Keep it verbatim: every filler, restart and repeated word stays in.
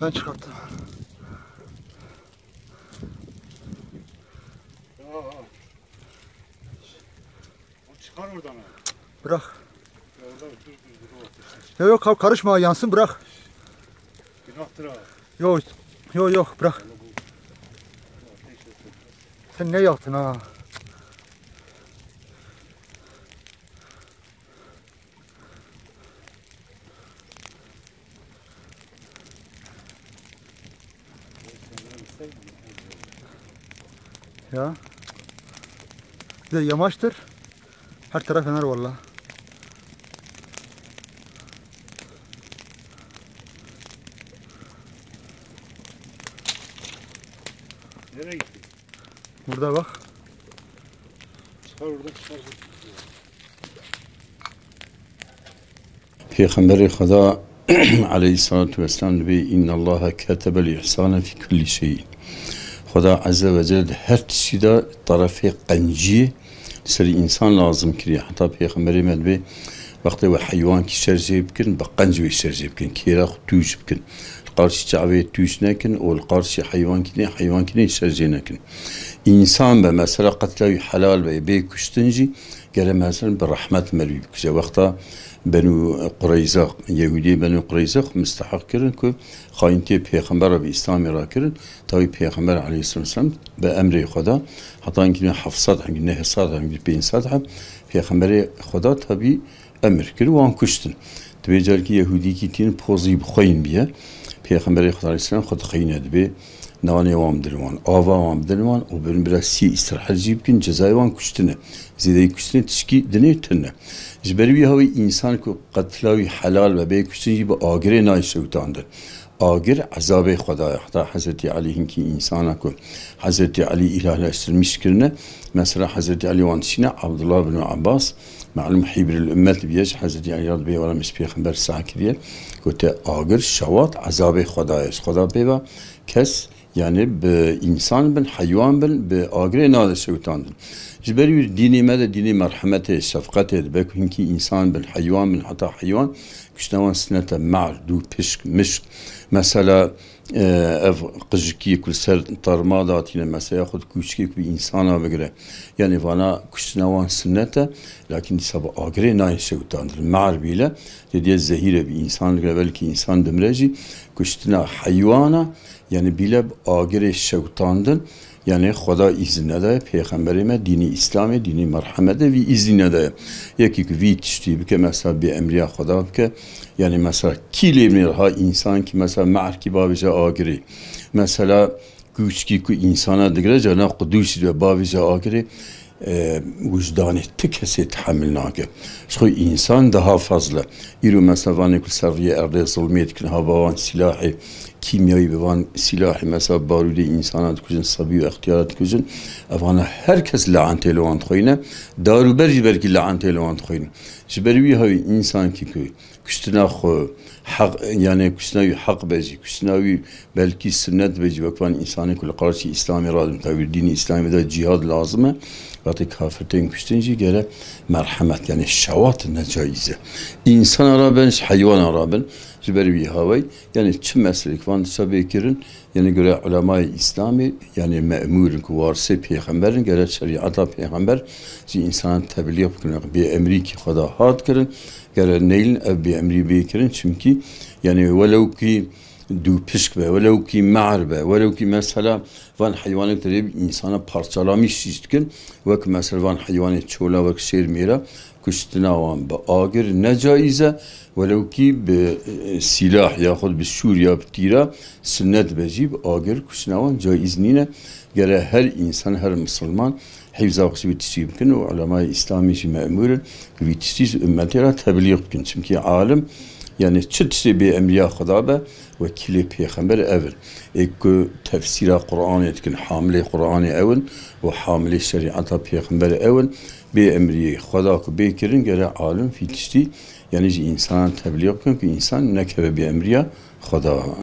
Ben çıkarttım. Ya, ha. O çıkar oradan ha. Bırak. Ya oradan dur, dur, dur, o ateşten çık. Yok yok, kar-, karışma, yansın, bırak. Günahtır ha. Yok yok yok, bırak. Vallahi bu, bu ateş yok. Sen ne yaktın ha? Ya. Bir de yamaçtır. Her taraf yanar valla. Nereye gitti? Burada bak. Çıkar oradan, çıkar. Pêxemberê Xweda aleyhissalatu vesselam dibê, "İnnallaha ketebel ihsane fi kulli şeyin." Xweda Azze ve Celle di her tiştî de terefê qenciyê li ser însan lazim kiriye. Heta Pêxemberê me dibê, wextê we heywankî şer jê bikin, bi qenc wê şer jê bikin, kêra xwe tûj bikin. Li qarşî çavê tûj nekin û li qarşî heywankî nê, heywankî nê şer jê nekin. Însan be, mesela qetla wî helal be, bê kuştin jî, gere mesela bi rehmet merivî bikuje. Wexta Benû Qureyza, Yehûdiyê Benû Qureyza xwe misteheq kirin ku xayîntiyê pêxembera bi Îslamê rakirin, tawî pêxember aleyhisselam bi emrê Xweda, heta hinkî ne heft sed, hinkî neh sed, hinkî pênc sed heb, pêxemberê Xweda tabî emir kir, wan kuştin. Dibê carkî Yehûdîkî tînin pozî bi xwe yîn biye. Pêxemberê Xweda aleyhisselam xwe dixeyîne, dibê nanê wan bidin wan, ava wan bidin wan û bin bira sî îstirahet jî bikin, cezayê wan kuştin e. Zêdeyî kuştinê tişkî dinê tune. Ji ber wî hawî însan ku qetla wî helal be, bê kuştin jî bi agirê nayê şewitandin. Agir ezabê Xweda ye. Heta Hezretî Elî hinkî însana ku Hezretî Elî îlahleştirmiş kirine. Mesela Hezretî Elî wan dişîne, Abdullah bin Abbas, melûm hîbril ummet bûye, ji Hezretî Elî re dibê wela min ji pêxember seh kiriye. Gote, agir, şewat, ezabê Xweda ye. Ji Xweda pê ve kes, yani bi însan bin, heywan bin, bi agirê nade şewitandin. Ji ber wî dînê me de dînê merhemetê, şefqetê dibe ku hinkî însan bin, heywan bin, heta heywan kuştina wan sinet e, mer, dû, pişk, mişk. Mesela, e, ev qijikî ku li ser tarma datîne, mesela, yaxud kûçikê ku bi însana bigire. Yani vana kuştina wan sinet e, lakin dîsa bi agirê nayê şewitandin. Mer bîle, tê diye zehîr e, bi însan digire, belkî însan dimire jî, kuştina heywana, yani bîle bi agirê şewitandin, yani Xweda îzin nedaye, Pêxemberê me, dînî Îslamê, dînî merhemet e, vî îzin nedaye. Yekî ku vî tiştî bike, mesela bê emriya Xweda bike, yani mesela kî lê binêre ha însan kî mesela me'rkî bavêje agirê. Mesela kûçkî ku însana digire, cana qudûsî dibe bavêje agirê, e, wijdanê ti kesê tehemil nake. Ji xwe însan daha fazla. Îro mesela vanê ku li ser riyê erdê zilmê dikin, ha bi wan sîlahê kîmyayî, bi van sîlahê mesela barûdê însana dikujin, sebî û extiyara dikujin. Evana her kes leentê li wan dixweyne. Dar û ber jî belkî leentê li wan dixweyne. Ji ber wî hawî însankî ku kuştina xwe heq, yani kuştina wî heq be jî, kuştina wî belkî sinnet be jî, wek van însanê ku li qarşî Îslamê radin, tawî dînî Îslamê de cîhad lazim e, wextê kafir tên kuştin jî gere merhemet, yani şewat ne caiz e. Însana rabin, ji heywana rabin, ji ber wî hawey, yani çi meselek van disa bê kirin, yani göre ulemayê Îslamê, yani me'mûr in ku warisê pêxember in, gere şerîeta pêxember ji însanan teblîx bikin, bê emrî kî Xweda hat kirin, gere neylin ev bê emrî bê kirin, çimkî, yani welew kî dû pişk be, welew kî mer be, welew kî mesela van heywanek derê bi însana parçalamîş jî dikin, wek mesela van heywanê çola, wek şêr mêra, kuştina wan bi agir ne caiz e, welew kî bi, e, sîlah yaxud bi şûr ya bi tîra sinnet be jî, bi agir kuştina wan caiz nîne. Gere her însan, her misilman hîfza xwe ji vî tiştî bikin û ulemayê Îslamî jî me'mûr in ku vî tiştî ji ummetê re teblîx bikin. Çimkî alim, yani çi tiştê bê emriya Xweda be, wekîlê pêxember ev in. Ê ku tefsîra Qur'anê dikin, hamilê Qur'anê ew in û hamilê şerîeta pêxember ew in. Bê emriyê Xweda ku bê kirin, gere alim vî tiştî, yani ji însanan teblîx bikin ku însan nekeve bê emriya Xweda.